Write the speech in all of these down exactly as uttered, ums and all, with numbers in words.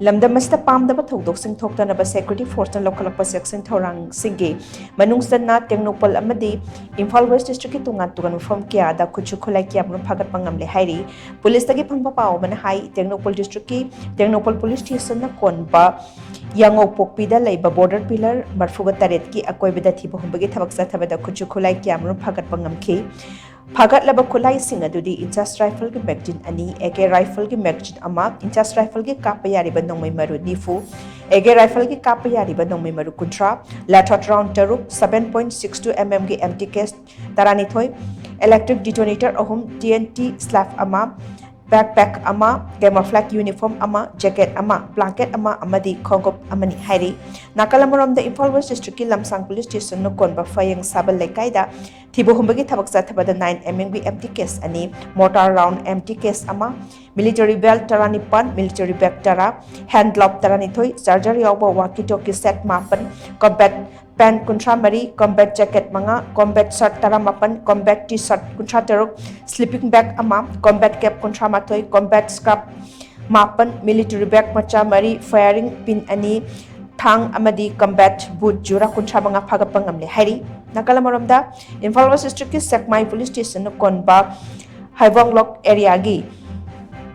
ꯂꯝꯗꯝ ꯑꯁꯤꯗ ꯄꯥꯝꯗꯕ ꯊꯧꯗꯣꯛꯁꯤꯡ ꯊꯣꯛꯇꯅꯕ ꯁꯦꯀ꯭ꯌꯨꯔꯤꯇꯤ ꯐꯣꯔꯁꯅ ꯂꯧꯈꯠꯂꯛꯄ ꯆꯦꯛꯁꯤꯟ ꯊꯧꯔꯥꯡꯁꯤꯡꯒꯤ ꯃꯅꯨꯡ ꯆꯟꯅ ꯇꯦꯡꯅꯧꯄꯜ ꯑꯃꯗꯤ ꯏꯝꯐꯥꯜ ꯋꯦꯁ꯭ꯠ ꯗꯤꯁꯇ꯭ꯔꯤꯛꯀꯤ ꯇꯣꯉꯥꯟ ꯇꯣꯉꯥꯟꯕ ꯃꯐꯝ ꯀꯌꯥꯗ ꯈꯨꯠꯁꯨ ꯈꯨꯠꯂꯥꯏ ꯀꯌꯥꯃꯔꯨꯝ ꯐꯥꯒꯠꯄ ꯉꯝꯂꯦ ꯍꯥꯏꯔꯤ꯫ ꯄꯨꯂꯤꯁꯇꯒꯤ ꯐꯪꯕ ꯄꯥꯎ ꯑꯃꯅ ꯍꯥꯏ, ꯇꯦꯡꯅꯧꯄꯜ ꯗꯤꯁꯇ꯭ꯔꯤꯛꯀꯤ ꯇꯦꯡꯅꯧꯄꯜ ꯄꯨꯂꯤꯁ ꯁ꯭ꯇꯦꯁꯟꯅ ꯀꯣꯟꯕ ꯌꯥꯉꯧꯄꯣꯛꯄꯤꯗ ꯂꯩꯕ ꯕꯣꯔꯗꯔ ꯄꯤꯂꯔ ꯃꯔꯤꯐꯨꯒ ꯇꯔꯦꯠꯀꯤ ꯑꯀꯣꯏꯕꯗ ꯊꯤꯕ ꯍꯨꯝꯕꯒꯤ ꯊꯕꯛ ꯆꯠꯊꯕꯗ ꯈꯨꯠꯁꯨ ꯈꯨꯠꯂꯥꯏ ꯀꯌꯥꯃꯔꯨꯝ ꯐꯥꯒꯠꯄ ꯉꯝꯈꯤ꯫ ꯐꯥꯒꯠꯂꯕ ꯈꯨꯠꯂꯥꯏꯁꯤꯡ ꯑꯗꯨꯗꯤ ꯏꯟꯆꯥꯁ ꯔꯥꯏꯐꯜꯒꯤ ꯃꯦꯒꯖꯤꯟ ꯑꯅꯤ, ꯑꯦ ꯀꯦ ꯔꯥꯏꯐꯜꯒꯤ ꯃꯦꯒꯖꯤꯟ ꯑꯃ, ꯏꯟꯆꯥꯁ ꯔꯥꯏꯐꯜꯒꯤ ꯀꯥꯞꯄ ꯌꯥꯔꯤꯕ ꯅꯣꯡꯃꯩ ꯃꯔꯨ ꯅꯤꯐꯨ, ꯑꯦ ꯀꯦ ꯔꯥꯏꯐꯜꯒꯤ ꯀꯥꯞꯄ ꯌꯥꯔꯤꯕ ꯅꯣꯡꯃꯩ ꯃꯔꯨ ꯀꯨꯟꯊ꯭ꯔꯥ, ꯂꯦꯊꯣꯠ ꯔꯥꯎꯟ ꯇꯔꯨꯛ, seven point six two mm ꯒꯤ M T K ꯇꯔꯥꯅꯤꯊꯣꯏ, ꯏꯂꯦꯛꯇ꯭ꯔꯤꯛ ꯗꯤꯇꯣꯅꯦꯇꯔ ꯑꯍꯨꯝ, T N T ꯁ꯭ꯂꯦꯞ ꯑꯃ, ꯕꯦꯛꯄꯦꯛ ꯑꯃ, ꯀꯦꯃꯣꯐ꯭ꯂꯦꯛ ꯌꯨꯅꯤꯐꯣꯔꯝ ꯑꯃ, ꯖꯦꯀꯦꯠ ꯑꯃ, ꯕ꯭ꯂꯥꯡꯀꯦꯠ ꯑꯃ ꯑꯃꯗꯤ ꯈꯣꯡꯎꯞ ꯑꯃꯅꯤ ꯍꯥꯏꯔꯤ꯫ ꯅꯥꯀꯜ ꯑꯃꯔꯣꯝꯗ ꯏꯝꯐꯥꯜ ꯋꯦꯁ꯭ꯠ ꯗꯤꯁꯇ꯭ꯔꯤꯛꯀꯤ ꯂꯝꯁꯥꯡ ꯄꯨꯂꯤꯁ ꯁ꯭ꯇꯦꯁꯟꯅ ꯀꯣꯟꯕ ꯐꯌꯦꯡ ꯁꯥꯕꯜ ꯂꯩꯀꯥꯏꯗ ꯊꯤꯕ ꯍꯨꯝꯕꯒꯤ ꯊꯕꯛ ꯆꯠꯊꯕꯗ nine mm ꯒꯤ M T K ꯑꯅꯤ, ꯃꯣꯔꯇꯥꯔ ꯔꯥꯎꯟ M T K ꯑꯃ, ꯃꯤꯂꯤꯇꯔꯤ ꯕꯦꯜ ꯇꯔꯥꯅꯤꯄꯥꯟ, ꯃꯤꯂꯤꯇꯔꯤ ꯕꯦꯒ ꯇꯔꯥ, ꯍꯦꯟꯗ ꯒ꯭ꯂꯣꯚ ꯇꯔꯥꯅꯤꯊꯣꯏ, ꯆꯥꯔꯖꯔ ꯌꯥꯎꯕ ꯋꯥꯀꯤ ꯇꯣꯀꯤ ꯁꯦꯠ ꯃꯥꯄꯟ, ꯀꯣꯝꯕꯦꯠ ꯄꯦꯟ ꯀꯨꯟꯊ꯭ꯔꯥ ꯃꯔꯤ, ꯀꯣꯝꯕꯦꯠ ꯖꯦꯀꯦꯠ ꯃꯉꯥ, ꯀꯣꯝꯕꯦꯠ ꯁꯔꯠ ꯇꯔꯥꯃꯥꯄꯟ, ꯀꯣꯝꯕꯦꯠ ꯇꯤ ꯁꯔꯠ ꯀꯨꯟꯊ꯭ꯔꯥ ꯇꯔꯨꯛ, ꯁ꯭ꯂꯤꯄꯤꯡ ꯕꯦꯒ ꯑꯃ, ꯀꯣꯝꯕꯦꯠ ꯀꯦꯞ ꯀꯨꯟꯊ꯭ꯔꯥ ꯃꯥꯊꯣꯏ, ꯀꯣꯝꯕꯦꯠ ꯁ꯭ꯀꯥꯔꯐ ꯃꯥꯄꯟ, ꯃꯤꯂꯤꯇꯔꯤ ꯕꯦꯒ ꯃꯆꯥ ꯃꯔꯤ, ꯐꯥꯌꯔꯤꯡ ꯄꯤꯟ ꯑꯅꯤ, ꯊꯥꯡ ꯑꯃꯗꯤ ꯀꯣꯝꯕꯦꯠ ꯕꯨꯠ ꯖꯨꯔꯥ ꯀꯨꯟꯊ꯭ꯔꯥ ꯃꯉꯥ ꯐꯥꯒꯠꯄ ꯉꯝꯂꯦ ꯍꯥꯏꯔꯤ꯫ ꯅꯥꯀꯜ ꯑꯃꯔꯣꯝꯗ ꯏꯝꯐꯥꯜ ꯋꯦꯁ꯭ꯠ ꯗꯤꯁꯇ꯭ꯔꯤꯛꯀꯤ ꯁꯦꯛꯃꯥꯏ ꯄꯨꯂꯤꯁ ꯁ꯭ꯇꯦꯁꯟꯅ ꯀꯣꯟꯕ ꯍꯩꯕꯣꯡꯂꯣꯛ ꯑꯦꯔꯤꯌꯥꯒꯤ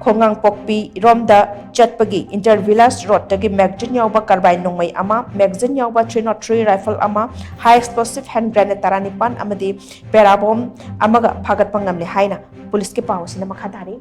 ꯈꯣꯡꯉꯥꯡꯄꯣꯛꯄꯤ ꯔꯣꯝꯗ ꯆꯠꯄꯒꯤ ꯏꯟꯇꯔ ꯚꯤꯂꯦꯖ ꯔꯣꯗꯇꯒꯤ ꯃꯦꯒꯖꯤꯟ ꯌꯥꯎꯕ ꯀꯥꯔꯕꯥꯏꯟ ꯅꯣꯡꯃꯩ ꯑꯃ, ꯃꯦꯒꯖꯤꯟ ꯌꯥꯎꯕ three nought three ꯔꯥꯏꯐꯜ ꯑꯃ, ꯍꯥꯏ ꯑꯦꯛꯁꯄ꯭ꯂꯣꯁꯤꯚ ꯍꯦꯟꯗ ꯒ꯭ꯔꯦꯅꯦꯗ ꯇꯔꯥꯅꯤꯄꯥꯟ ꯑꯃꯗꯤ ꯄꯦꯔꯥꯕꯣꯝ ꯑꯃꯒ ꯐꯥꯒꯠꯄ ꯉꯝꯂꯦ ꯍꯥꯏꯅ ꯄꯨꯂꯤꯁꯀꯤ ꯄꯥꯎ ꯑꯁꯤꯅ ꯃꯈꯥ ꯇꯥꯔꯤ꯫